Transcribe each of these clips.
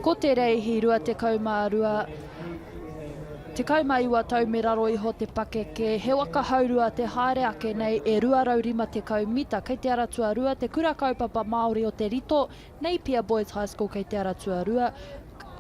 Ko te reihi 22, 19 tau me raro iho te pakeke, he waka haurua te haere ake nei e 250 mita. Kei te ara tuarua te Kura Kaupapa Māori o Te Rito, Napier Boys High School kei te ara tuarua,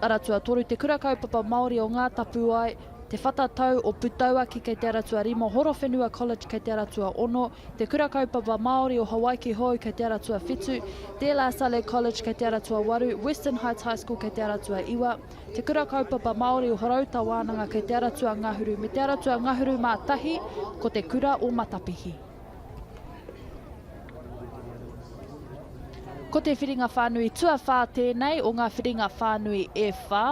ara tuatoru te Kura Kaupapa Māori o Ngā Tapuwae, Te Whata Tau o Putauaki kei te ara tuarima, Horowhenua College kei te ara tuaono, Te Kura Kaupapa Māori o Hawaiki Hou kei te ara tuawhitu, De La Salle College kei te ara tuawaru, Western Heights High School kei te ara tuaiwa, Te Kura Kaupapa Māori o Horouta Wānanga kei te ara tuangahuru me te ara tuangahuru mā tahi ko Te Kura o Matapihi. Ko te whiringa whānui tuawhā tēnei o ngā whiringa whānui e whā.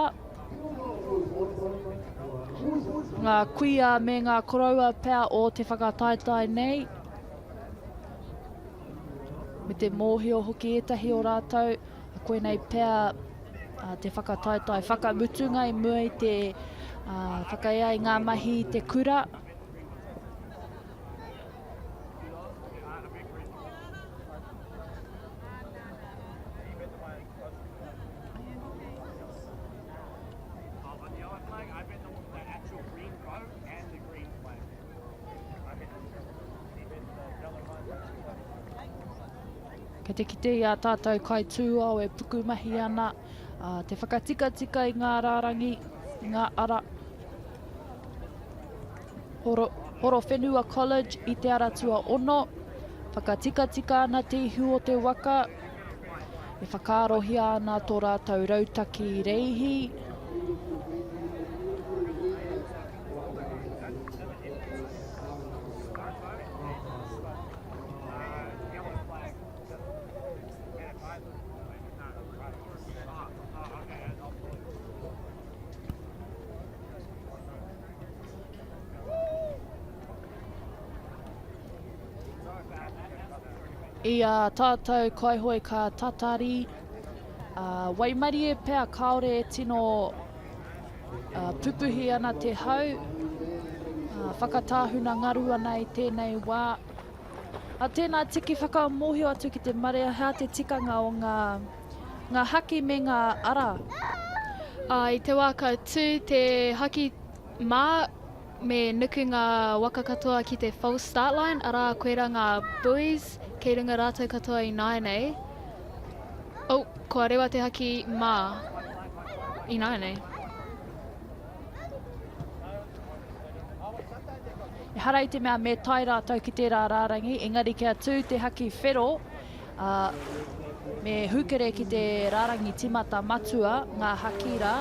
Ngā kuia me ngā koroua pea o te whakataetae nei. Me te mōhio hoki ētahi o rātou, koinei pea te whakataetae whakamutunga i mua i te whakaea i ngā mahi i te kura. Kei te kite i ā tātou kaitūao e pukumahi ana, te whakatikatika i ngā rārangi, i ngā ara. Horo, Horowhenua College i Te Ara Tuaono. Whakatikatika ana te ihu o te waka. E whakaarohia ana tō rātou rautaki reihi. I a tātou kaihoe ka tatari, uh, waimarie pea kāore e tino uh, pupuhi ana te hau, uh, whakatāhuna ngaru ana i tēnei wā. A tēnā tiki whakamōhio atu ki te marea hea te tikanga o ngā, ngā haki me ngā ara. Ā, i te wā ka tū te haki mā, me nuku ngā waka katoa ki te false start line, arā, koirā ngā buoys kei runga rātou katoa ināianei. Oh, kua rewa te haki mā ināianei. Ehara i te mea me tae rātou ki tērā rārangi, engari kia tū te haki whero, ā, me hūkere ki te rārangi tīmata matua ngā haki rā.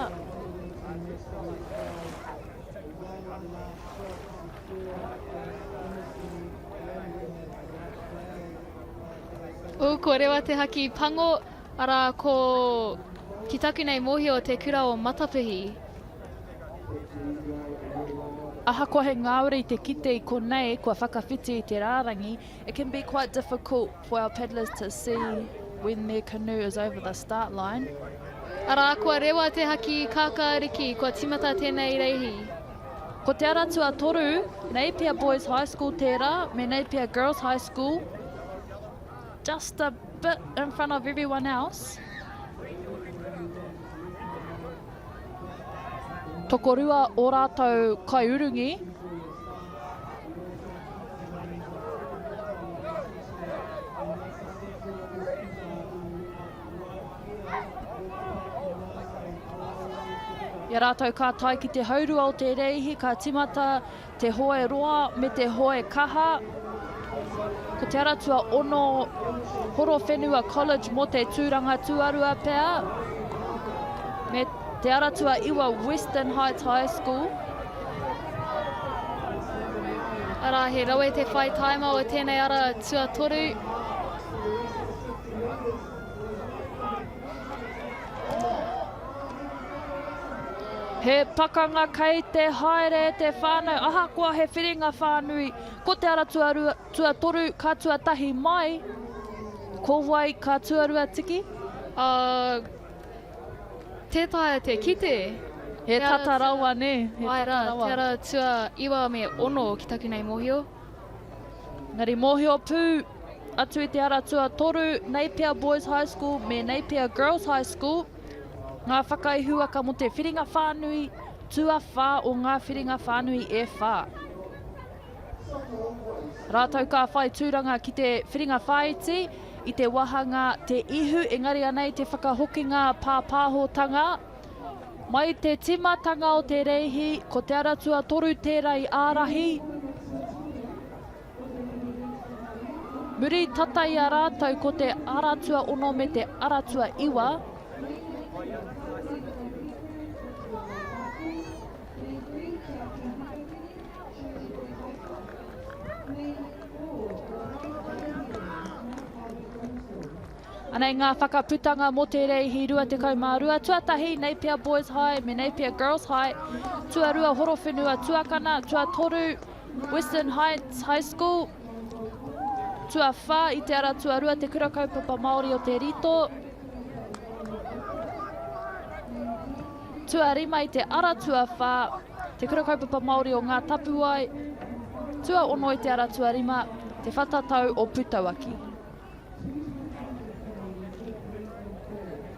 Ū, kua rewa te haki pango, arā, ko, ki taku nei mōhio, te kura o Matapihi. Ahakoa he ngāwari te kite i konei kua whakawhiti i te rārangi, it can be quite difficult for our paddlers to see when their canoe is over the start line. Arā, kua rewa te haki kākāriki, kua tīmata tēnei reihi. Ko te ara tuatoru, Napier Boys High School tērā, me Napier Girls High School, just a bit in front of everyone else. Tokorua o rātou kaiurungi. I a rātou ka tae ki te haurua o te reihi, ka timata Te hoe roa me te hoe kaha. Ko Te Aratua ono Horowhenua College mō te tūranga tuarua pea. Me Te Aratua iwa Western Heights High School. Arā, he rawe te whai taima o tēnei ara tuatoru. He pakanga kei te haere e te whānau, ahakoa he whiringa whānui, ko te ara tuarua, tuatoru ka tuatahi mai, ko wai ka tuarua tiki? Uh, tē taea te kite. He tata rawa, nē? He tata rawa. Āe rā, te ara tuaiwa me ono ki taku nei mōhio. Engari mōhio pū atu i te ara tuatoru, Napier Boys High School me Napier Girls High School. Ngā whakaihuwaka mō te whiringa whānui, tuawhā o ngā whiringa whānui e whā. Rātou ka whai tūranga ki te whiringa whāiti i te wāhanga Te Ihu, engari anei te whakahokinga pāpāhotanga. Mai te tīmatanga o te reihi, ko Te Ara Tuatoru tērā i ārahi. Muri tata i a rātou ko te Ara Tuaono me te Ara Tuaiwa. Anei ngā whakaputanga mō te reihi 22. Tuatahi, Napier Boys High me Napier Girls High. Tuarua, Horowhenua Tuakana. Tuatoru, Western Heights High School. Tuawhā, i te ara tuarua, Te Kura Kaupapa Māori o Te Rito. Tuarima i te ara tuawhā, Te Kura Kaupapa Māori o Ngā Tapuwae. Tuaono i te ara tuarima, Te Whata Tau o Putauaki.